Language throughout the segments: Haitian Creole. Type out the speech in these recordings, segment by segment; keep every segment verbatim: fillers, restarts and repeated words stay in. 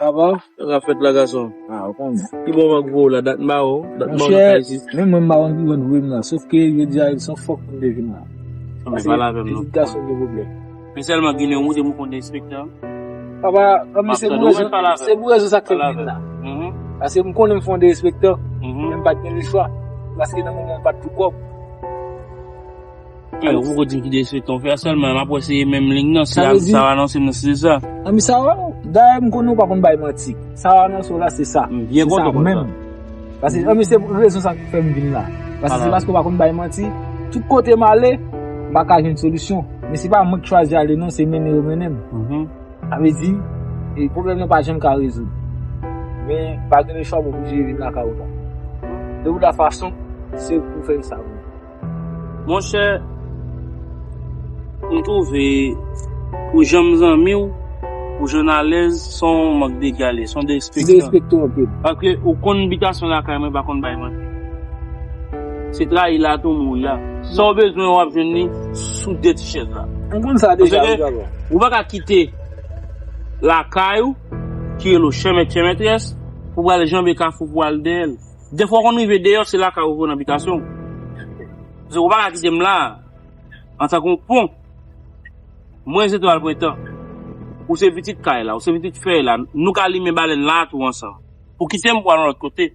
Papa, sa k ap fèt la, gason? Ah, ou konnen. Ki bò mank voye w la, dat m ba w, dat m ba w nan kay isit. Monchè, menm mwen m pa konn ki bò voye m la, sof ke yo di a se yon fòk pou m te vin la. Pase pitit gason gen pwoblèm. Men sèlman Ginen ou te pou konn enspektè. Papa, anmi, se pou rezon, se pou rezon sa k fè m vin la. Pase m konnen m fè yon derespektan, men m pa t gen lechwa. Paske nan moman m pa t pou kòb. Ou poko di m ki derespektan w fè a, sèlman m ap wè se menm liy nan, si sa w anonse m nan, si se sa. Anmi, sa w, dayè m konnen w pa konn bay manti. Sa w anonse w la, se sa. M byen kontan w konn sa. Paske, anmi, se rezon sa k fè m vin la. Paske se paske w pa konn bay manti. Tout kote m ale, m pa ka jwenn solisyon. Men se pa mwen k chwazi ale non, se mennen yo mennen m. Sa vle di, e pwoblèm nan pa janm ka rezoud. Men pa gen lechwa, m oblije vin lakay ou la. De tout fason, se ou k pou fè m sa. Monchè, m twouve pou jan m zanmi w, pou jan n alèz, se yon mank degalè, se yon derespektan. Derespekte w anpil. Paske ou konn bitasyon lakay mwen pa konn bay manti. Se trayi la tou mouri la. Sa w bezwen w ap jwenn li sou de ti chèz la. M konn sa deja, wi, papa. Ou pa ka kite lakay ou, ki rele w chè mèt chè mètrès, pou w al janbe kafou pou w al dèyè l. Defwa w konn rive deyò, se lakay ou nan bitasyon w. Paske ou pa ka kite m la, antanke yon pon. Mwen se Etwal Prentan. Ou se pitit kay la, ou se pitit fèy la. Nou ka limen balèn la tou ansanm. Ou kite m pou al yon lòt kote.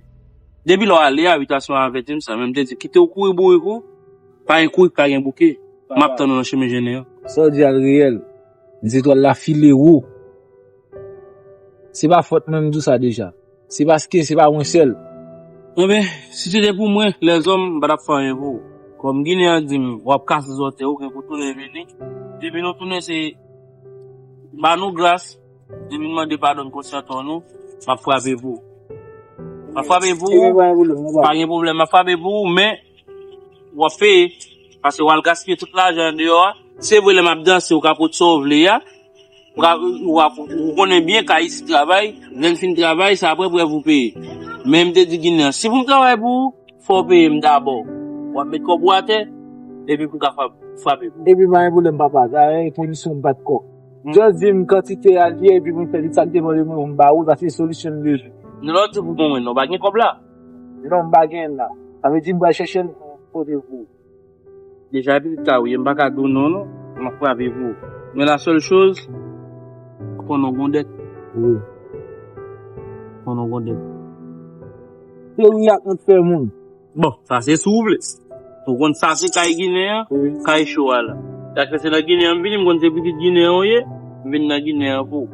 Depi lè w ale a, bitasyon an avèti m sa, men m te di, kite w kouri bourik ou, pa gen kouri k pa gen bouke. M ap tann ou nan chemen jennen an. Sa w di a reyèl. Zetwal la file wo. Se pa fòt mwen, m di w sa deja. Se paske se pa mwen sèl. Enben, si se te pou mwen, lèzòm, m pa t ap fè anyen pou ou. Kòm Ginen an di m, w ap kase zòtèy, ou gen pou tounen vini. Depi nou tounen, se ba nou gras, depi n mande padon, n konsyante nou, m ap frape pou ou. M ap frape pou ou, pa gen pwoblèm, m ap frape pou ou, men w ap peye. Paske w al gaspiye tout lajan an deyò a. Se vre, lè m ap danse, ou ka pot sa w vle a. Ou ka, ou ka, ou konnen byen, ka isi travay, lè n fin travay, se apre prèv ou peye. Men m te di Ginen an, si pou m travay pou ou, fò w peye m dabò. W ap met kòb ou atè, epi pou m ka frape, frape pou ou. Epi pa gen pwoblèm, papa, sa e kondisyon m pa t kò. Just di m kantite a l ye, epi pou m fè li sa k devan de mwen, pou m ba ou, sa se solisyon m bezwen. Non, non, di pou bon mwen, non, pa gen kòb la. Non, m pa gen l la. Sa vle di m pral chèche l pou pote pou ou. Deja, pitit ka ou ye, m pa ka di w non, non. M ap frape pou ou. Men la sèl choz, konnen w gon dèt. Wi. Konnen w gon dèt. Se wi ak nou t fè moun. Bon, sa se si w vle. Ou konn sa se kay Ginen an, kay cho a la. Sa k fè se nan Ginen an m vini, m konn se pitit Ginen an w ye, m vin nan Ginen an pou ou.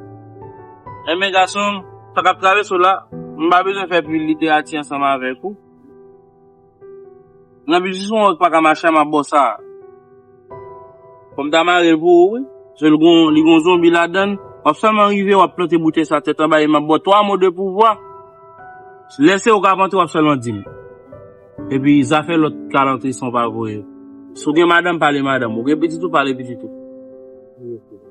Enben gason m, sa k ap travèse w la, m pa bezwen fè pil literati ansanm avèk ou. Nan biznis ou an pa ka mache a m ap ba w sa. Fò m ta mare l pou ou, wi. Se l gon, li gon zonbi ladan l. W ap sèlman rive, w ap plante boutèy sa tèt anba e m ap ba w twa mo de pouvwa. Lè se ou k ap antre, w ap sèlman di m. Epi zafè lòt kalantre san w pa voye. Si w gen madanm, pale madanm ou. Ou gen pitit ou, pale pitit ou.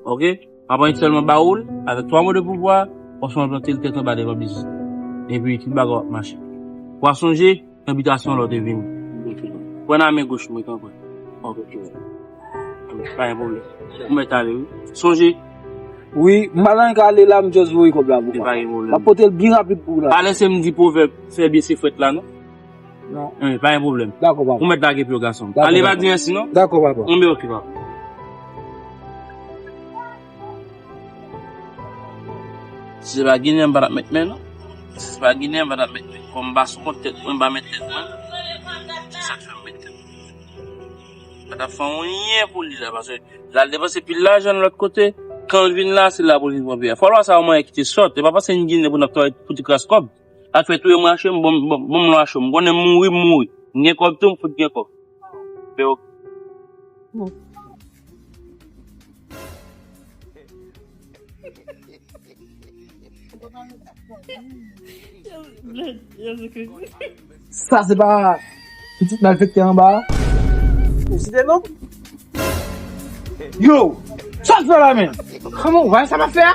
Oke? M ap annik sèlman ba ou l, avèk twa mo de pouvwa, w ap sèlman plante l tèt anba devan biznis. Epi tout bagay w ap mache. W ap sonje, nan bitasyon lè w te vini. Pran nan men goch mwen, tanpri. Ok. Pa gen pwoblèm. Ou mèt ale, wi. Sonje. Wi, m pa nan ka ale la, m just voye kòb la pou ou. Pa gen pwoblèm. M ap pote l byen rapid pou ou la. Pa lese m di pwovèb, fè byen se frèt la, non. Non. Wi, pa gen pwoblèm. Dakò, papa. Ou mèt lage pye w, gason m. Dakò, papa. Ale, pa di mèsi, non. Dakò, papa. Anben, ok, papa. Si se pa Ginen, m pa t ap met men, non. Si se pa Ginen, m pa t ap met men. Kòm m pa sou kont tèt mwen, m pa met tèt mwen. Se sa k fè m met tèt mwen. M pa t ap fè anyen pou li la, paske l al depanse pil lajan lòt kote. Kan l vin la, se la pou l vin pran peyi a. Fò lwa sa yo manyen kite sòt. E pa pase n Ginen pou n ap travay pou ti kras kòb. Ak fè touye m rache m, bon, bon, bon, m rache m. M konnen m mouri, m mouri. M gen kòb tou, m fout gen kòb. Men ok. Sa se pa pitit malfektè anba a? Ou site non? Yo! Sa l fè la menm? Kòman w wè sa m ap fè a?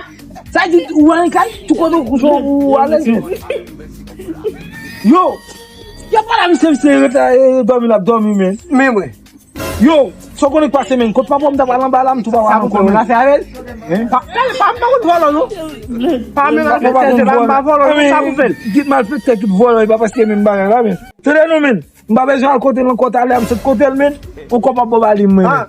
Sa di ou annik al tou kote ou, ou alèz menm. Yo! Y ap pale a misye, misye ret la, e, dòmi l ap dòmi menm. Men mwen. Yo! Sa w konnen k pase, men, kot papa w m ta pral anba la, m tou pa wè ankò, men. Sa pou fè, w nan fè avè l? Hein? Pa, pa, pa konn vòlò, non. Pa menm malfektè, se pa, pa vòlò, non, sa pou fè l? Kit malfektè, kit vòlò, e pa paske menm bagay la, men. Tande non, men. M pa bezwen al kote l ankò, talè a m sot kote l, men. Ou kòb ap bò ba li, mwen. Ah.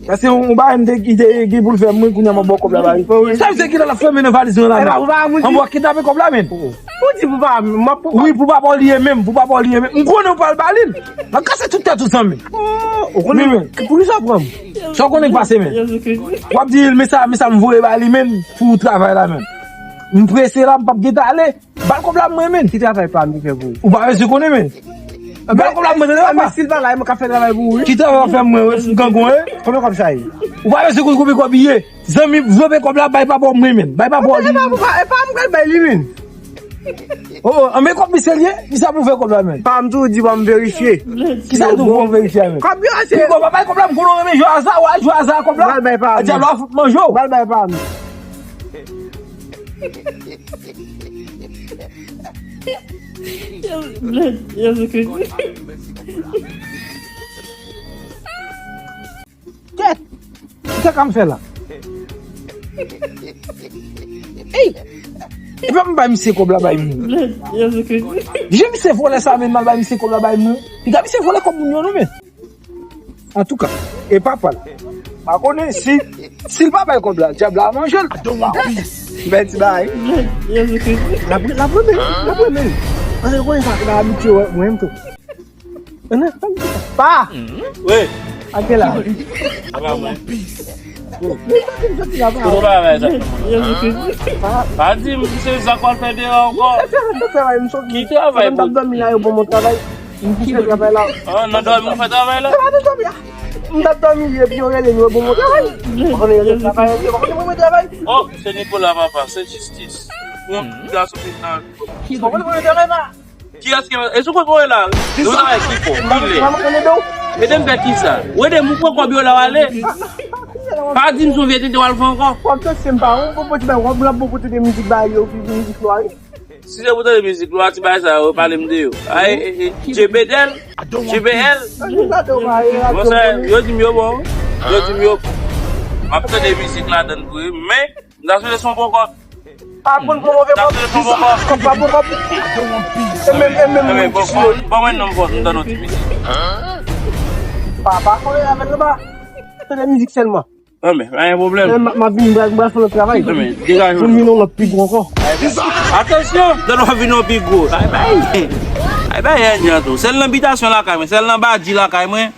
Paske yon, yon bagay m te, ki te, ki pou l fè mwen, kounye a m ap bò kòb la ba li. Sa vle di ki lè l ap fèmen nan valiz mwen la, men. Anbò kidnape kòb la, men. Ou di pou pa, m ap pou pa. Wi, pou papa w li ye menm, pou papa w li ye menm. M konnen w pral ba li l. M ap kase tout tèt ou, zanmi. Oh, ou konnen, men, poukisa w pran m? Sa w konnen k pase, men. W ap di l, men sa, men sa m voye ba li, men, pou travay la, men. M prese la, m p ap gentan ale. Ba l kòb la mwen, men. Ki travay pa m ki fè pou ou? Ou pa bezwen konnen, men. Ba l kòb la mwen, tande, papa. Men si l pa la, mwen ka fè travay pou ou, wi. Ki travay w ap fè mwen, wi, gangon, wi? Konbyen kòb sa ye? Ou pa bezwen konn konbyen kòb li ye. Zanmi, vlope kòb la, bay papa w mwen, men. Bay papa w li. E pa, e pa, e pa m pral bay li, men. Oh, oh, anben kòb misye l ye? Kisa pou fè kòb la, men? Pa m tou di, ban m verifye. Kisa tou pou verifye, men? Kòb yo, se. Bon, papa, bay kòb la, m konnen w renmen jwe aza, w al jwe aza kòb la. Pral bay pa m. Dyab la fout manje w. Pral bay pa m. Jezi Kris. Kèt! Kisa k ap fè la? Ey! Epa m bay misye kòb la bay moun. Jezi Kris. Jan misye vòlè sa, men, m al bay misye kòb la bay moun. Piga misye vòlè kòb moun yo, non, men. Antouka, e papa l. Pa konnen si, si l pa bay kòb la, dyab la manje l. Bèl ti bagay. L ap, l ap renmen, l ap renmen. Paske konnen sa, l abitye wè mwen menm tou. Pa! Wi. Ake la. Apa mwen? Kote w pa bay sa? Pa di m se sa k w al fè deyò ankò. Ki travay pou? M t ap dòmi la, yo ban mwen travay. M fè travay la. Ah, nan dòmi ou fè travay la? Se pa nan dòmi a. M t ap dòmi, epi yo rele m, yo ban mwen travay. Ou konnen yo te travay, yo konnen mwen travay. Oh, se Nicolas, papa, se jistis. Yon gason ki nan. Ou konnen mwen travay la. Kiyès ki, e sou kote w ye la? Ou travay ki fò? Kilè? Ede m fè kisa? Ou ede m, ou pran kòb yo la, w ale. Pa di m se yon vye tenten w al fè ankò. W ap teste m pa, w ap pote bay, w ap pote de mizik bay yo, ki mizik lwa. Si se pou tande mizik lwa, ti bagay sa yo, pale m de yo. Ay, e, e, J B L, J B L. Monchè, yo di m yo bon. Yo di m yo bon. M ap tande mizik ladann vre, men m ta swete se yon bon kòb. Pa konn pran move kòb. Kòb pa bon kòb. E menm, e menm moun ki sou yo. Ban mwen non, m tande yon ti mizik. Pa, pa kole avè l, non, pa. Tande mizik sèlman. Anben, pa gen pwoblèm. M ap vini, m pral fè lòt travay. Anben, degaje w. Pou m vin yon lòt pi gwo ankò. Atansyon, lè w ap vin yon pi gwo. Ay bay. Ay bay, enyen tou. Sèl nan bitasyon lakay mwen, sèl nan badji lakay mwen.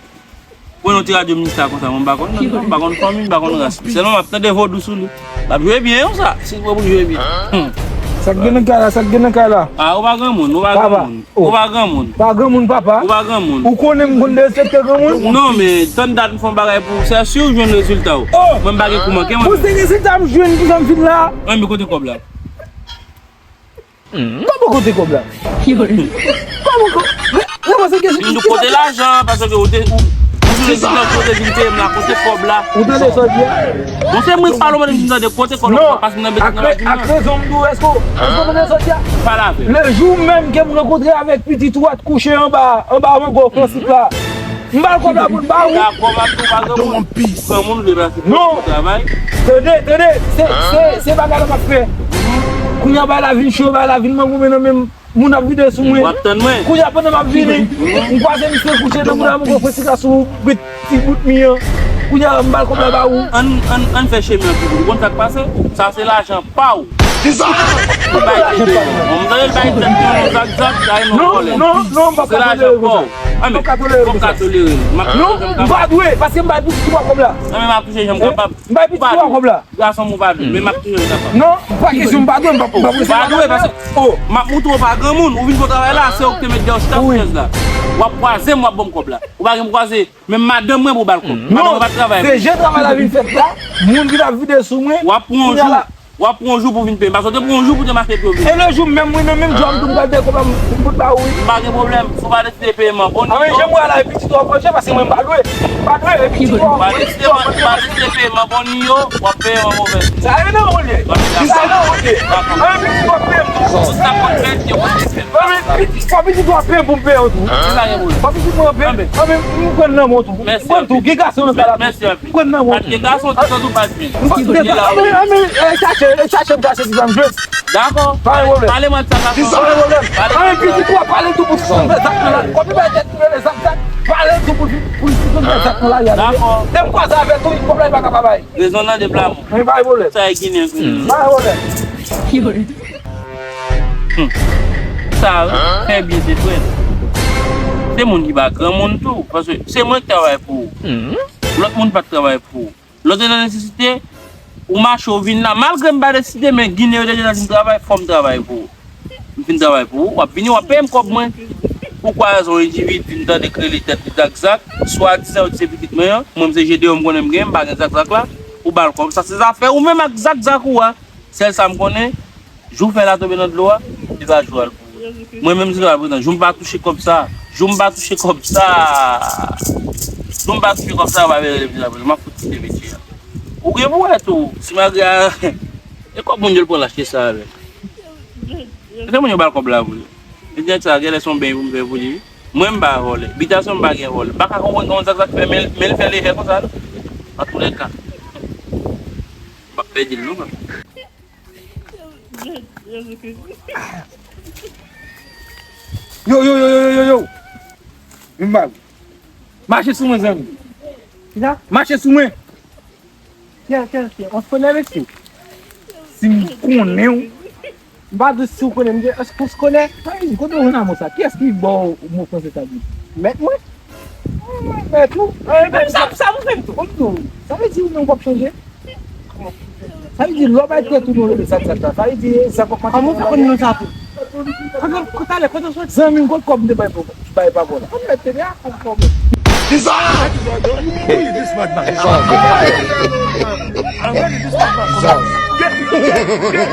Pran yon ti radyo minista konsa, mwen m pa konn non, m pa konn fanmi, m pa konn ras. Sèlman m ap tande vodou sou li. L ap jwe byen, yon sa. Si l pran pou l jwe byen. Sa k gen nan kay la, sa k gen nan kay la? Ah, ou pa granmoun, ou pa granmoun. Ou pa granmoun. Pa granmoun, papa. Ou pa granmoun. Ou konnen m konn derespekte granmoun? Non, men tann dat m fè yon bagay pou ou, se si w jwenn rezilta w. Oh! Mwen m pa gen kou manke mwen. Bon, se rezilta m jwenn pou sa m vin la. Anben, kote kòb la? Kòman kote kòb la? Kòman ko-, men, men, paske si m di w kote lajan, paske ou te, ou, ou jwenn rezilta w, kote vin peye m la, kote kòb la? Ou tande sa w di a? Bon, se mwen k pale w, mwen di m tande kote kòb la, paske m nan bezwen nan lajounen. Ak rezon m di w, èske w, èske w tande sa w di a? Pale avè m. Le jou menm ke m rankontre avèk pitit ou a t kouche anba, anba mango Fransik la, m ba l kòb la pou l ba ou. Dakò, m ap di w pa granmoun. Granmoun vle pase pou travay. Tande, tande, se, se, se bagay la m ap fè. Kounye a bagay la vin cho, bagay la vin mangoumen nan men m. Moun ap vide sou mwen. W ap tann mwen. Kounye a pandan m ap vini, m kwaze misye kouche nan bouda mango Fransik la sou bout, ti bout mi an. Kounye a m ba l kòb la ba ou. Ann, ann, ann fè chemen an pi kout. Ou konn sa k pase? Sa se lajan pa w. Kisa? Ou bay tete. Bon, m tande l bay tèt nou yon zak zak, sa e non vòlè. Non, non, non, m p ap ka tolere konsa. Se lajan pa w. Anben, m p ap ka tolere l. Non, m pa dwe, paske m bay pitit ou a kòb la. Anben, m ap touche jan m kapab. M bay pitit ou a kòb la. Gason m ou pa dwe, men m ap touche l kapab. Non, pa kesyon m pa dwe, m p ap, m p ap rete. Ou pa dwe, paske, oh, m ap moutre w pa granmoun, ou vin fè travay la, se ou ki te met dèyè w chita sou chèz la. W ap kwaze m, w ap ban m kòb la. Ou pa gen pou kwaze, menm madanm mwen pou w ba l kòb. Madanm mwen pa t travay. Non, se jan travay la vin fèt la, moun vin ap vide sou mwen. W ap pran yon jou. W ap pran yon jou pou w vin peye m. Paske w te pran yon jou pou w te mache epi w vin. E le jou menm, mwen menm, jou a m tou m pral peye kòb la, m, m fout ba ou wi. M pa gen pwoblèm. Si w pa deside peye m an bon nivo. Anben, jan m wè la, e pitit ou a manje, paske mwen m pa dwe. M pa dwe, e pitit ou a manje. Ou pa deside, ou pa deside peye m an bon nivo, w ap peye m an movè. Sa e nan ou l ye. Sa e nan ou l ye. Anben, pitit ou ap peye m tou. Tout sa k konn fèt, yo konn fèt. Anben, Fò pitit ou ap peye pou m peye w tou. Fò pitit mwen ap peye. Anben, m pran nan men w tou. M pran tou. Gen gason nan sal la tou. M pran nan men w tou. Gen gason tou, tou pa vin. M pran nan men w. Anben, anben, chache, chache m chache ti zanmi. Dakò. Pa gen pwoblèm. Pale mwen sa ka fè. Pa gen pwoblèm. Anben, pitit ou ap pale tou pou ti zanmi. Zak nan la. Kòm li bay tèt li rele Zak Zak. Pale tou pou ti, pou ti zanmi Zak nan la. Dakò. Lè m kwaze avè tou, kòb la li pa ka pa bay. Rezon nan de pla mou. Men pa gen pwoblèm. Sa e ginen. Pa gen pwoblèm. Hmm. Sa wi, fè byen se frè. Se moun ki pa granmoun tou, paske se mwen ki travay pou ou. Lòt moun pa t travay pou ou. Lè w te nan nesesite, ou mache, ou vin la. Malgre m pa nesesite, men ginen yo te deja di m travay, fò m travay pou ou. M fin travay pou ou, w ap vini, w ap peye m kòb mwen. Poukwa rezon yon endividi m tande k rele tèt li Zak Zak, swadizan yo di se pitit mwen an, mwen m se Jedeon m konnen m genyen, m pa gen Zak Zak la, ou ba l kòb. Sa se zafè ou menm ak Zak Zak ou a. Sèl sa m konnen, jou fèy la tonbe nan dlo a, li va jou al pou ou. Mwen menm jiska prezan, jou m pa touche kòb sa, jou m pa touche kòb sa, jou m pa touche kòb sa, w pa vin rele m jiska prezan, m ap fout kite metye a. Ou gen pou wè tou, si malgre a, e kòb moun yo l pran l achte sa avè. Se moun yo ba l kòb la vre. Li di nèg sa, genlè se yon beny pou m fè pou li wi. Mwen m pa vòlè. Bitasyon m pa gen vòlè. M pa ka konprann kòman Zak Zak fè, men, men l fè lejè konsa non. Antoulèka, m ap pèdi l non, frè. Yo, yo, yo, yo, yo, yo, yo. Vin ba m. Mache sou mwen, zanmi. Kisa? Mache sou mwen. Kè, kè, kè, on se connaît, mesye? Si m konnen w, m pa di si w konnen m, èske on se connaît? Sa vle di, kote w jwenn mo sa? Kiyès ki ba w mo franse sa di? Mèt mwen? Mèt ou? Eh, menm sa, sa pou fè m tou. Kòm tou. Sa vle di ou menm w p ap chanje? Sa vle di lè w bay tèt ou non rele Zak Zak la. Sa vle di Zak w ap mande. Kòman w fè konn non sa tou? Kote, kote ale, kote w soti? Zanmi m, kot kòb m te bay pou bay pa bon la. Kòm mèt te a, kòm kòb. This madman. I'm ready, this madman. Get, get, get.